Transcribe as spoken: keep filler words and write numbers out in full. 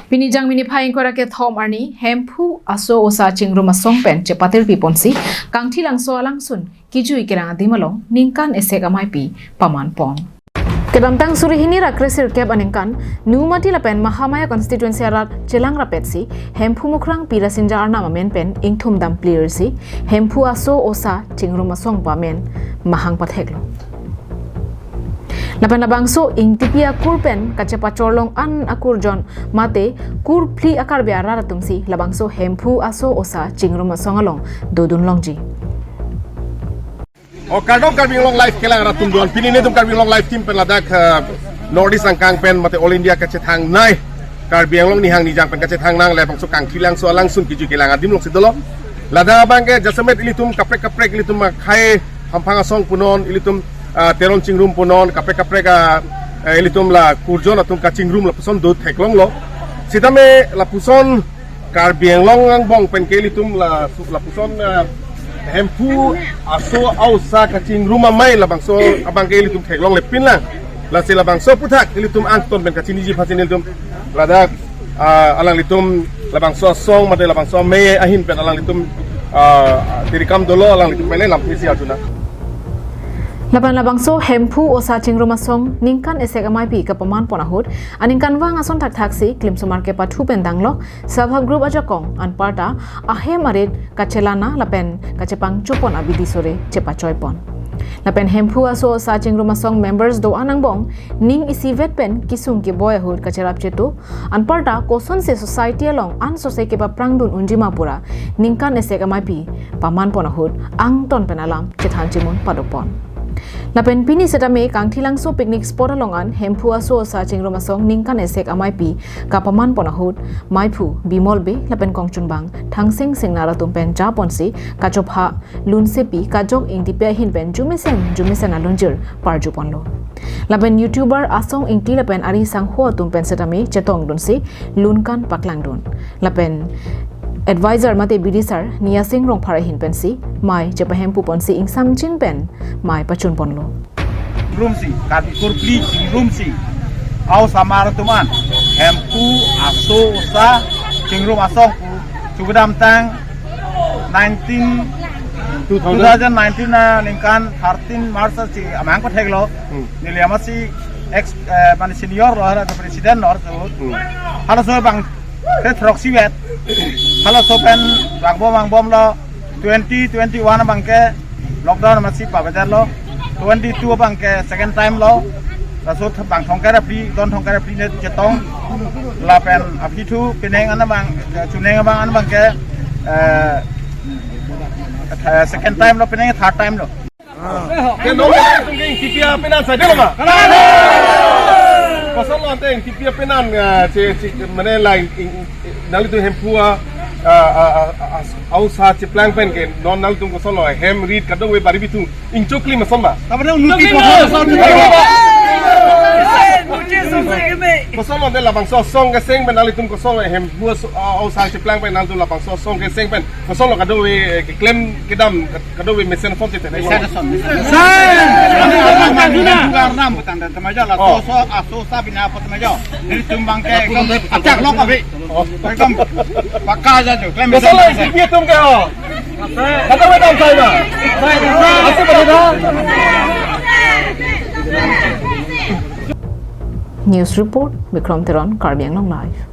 Pini Jangmi niphai ingkoi ra kethom arni Hemphu Aso Osa Chingrum Asong pen chepatirpi ponsi Kangthilangso alangsun kijui kelang adim along ningkan esek ameipi paman pon. Kedamtang suri hini ra kresirkep aningkan Nomati lapen Mahamaya constituency arat chelang rapetsi Hemphu Mukrang Pi Rasinja Arnam amen pen ingthum dam plirsi Hemphu Aso Osa Chingrum Asong pu amen mahang patheklo. Lapen labangso ingtipi akur pen kachepachorlong an akurjon mate kurphli a-Karbi arat atumsi labangso Hemphu Aso Osa Chingrum Asong along dodun longji. O kardom Karbi Anglong Live kelang arat atum doan. Pini netum Karbi Anglong Live team pen ladak, eh, North East angkang pen mate All India kachethangnei Karbi Anglong nihang nijang pen kachethangnang labangso Kangthilangso alangsun kijui kelang adim alongsi dolo. Ladak abangke jasemet ilitum kaprek kaprek ilitum akhei hamphang asong punon, ilitum, ah, Teron Chingrum punon, kaprek kaprek, ah, eh, ilitum la kurjon atum kachingrum lapuson do theklonglo. Sitame lapuson Karbi Anglong angbong pen ke ilitum la, lapuson, ah, Hemphu Aso Osa Kachingrum Amei labangso abangke ilitum theklongle pinlang. Lasi labangso aphuthak ilitum angton pen kachiniji aphansi nelitum ladak, ah, alanglitum labangso asong mate labangso amei ahin pen alanglitum, ah, tirikam dolo, alanglitum pen lamphisi arjunang. Lapen labangso Hemphu Osa Chingrum Asong ningkan esek ameipi kapaman pon ahut aningkanvang ason thakthaksi klimsomar kepathu pen danglok self help group ajakong anparta ahem arit kachelana lapen kachepangchopon abidi sore chepachoi pon. Lapen Hemphu Aso Osa Chingrum Asong members do-an angbong ning isivet pen kesung keboi ahut kacherap chetu anparta kosonsi society along ansose kepaprangdun unjima pura ningkan esek ameipi paman pon ahut angton pen alam chethan chimun padopon. Lapen pini setame Kangthilangso picnic spot along an Hemphu Aso Osa Chingrum Asong ningkan esek ameipi kapaman pon ahut meiphu Bimol Bey lapen kongchunbang Thangsing Singnar atum pen japonsi kachopha lunsepi kajok ingtipi ahin pen jumesen jumesen alunjir parju ponlo. Lapen YouTuber Asong Ingti lapen ari sangho atum pen setame chetongdunsi lunkan paklangdun. Lapen advisor mate bidisar Niasing Rongphar ahin pensi mei chepahempu ponsi ingsamjin pen mei pachun ponlo. Rumsi, Karbi kurphli Chingrum si, aosomar atum an, Hemphu Aso Osa Chingrum Asong pu, chukdamtang nineteen, Two thousand? two thousand nineteen aningkan thirteen March si amang patheklo. Hmm. Neli amatsi ex, eh, mane senior lo, hala president lo, so. Hmm. Halaso abangke throksi vet. Halaso pen vangbom vangbomlo, twenty twenty-one abangke lockdown amatsi pavedetlo. Twenty-two abangke second time lo. Laso bang thongkre phli, don thongkre phli ne chetong. Lapen aphi thu penang an abang, chunang abang an abangke, eh, second time lo, penang third time lo. Ke non nelitum ke ingtipi apenan saide lo ma? Kosonlo ante ingtipi apenan, ah, che, che, mane la ing, ing, nanglitum Hemphu a, a, a, a, a, aosa cheplang pen ke non nanglitum kosonlo hem rit kadokave bari bithu ingchoklim ason ma? Tamane unuti kosonlo ante labangso asong keseng pen nanglitum kosonlo Hemphu aso, a, aosa cheplang pen nanglitum labangso asong keseng pen kosonlo kadokave, eh, keklem kedam kadokave mesen ason chete. Mesen ason, mesen ason. Sai! Kami Arnam butang dan tamaja la, oh, so, so, aso sa bina apa tamaja. Nelitum abangke ekdom acak lok abi. Oh. Ekdom pakka aja jo. Klem mesen. Kosonlo ingtipi atum ke ho. Kata kedam sai ma. Asu pada dah. News report, Bikram Teron, Karbi Anglong Live.